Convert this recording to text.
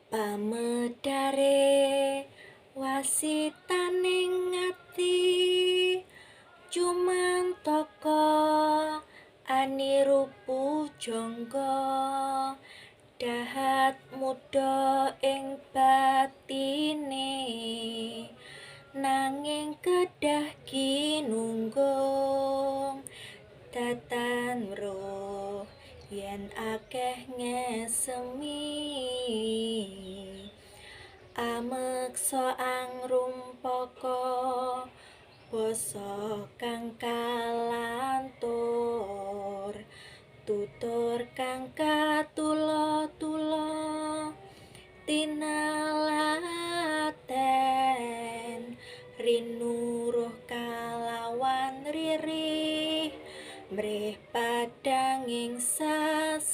Pamedare wasitaning ati cumantaka aniru pujangga dahat muda ing batine nanging kedah ginunggung datan weruh yen akeh ngesemi ameksa angrumpaka basa kang kalantur tutur kang katula-tula tinalaten rinuruh kalawan ririh mrih padhanging sasmita.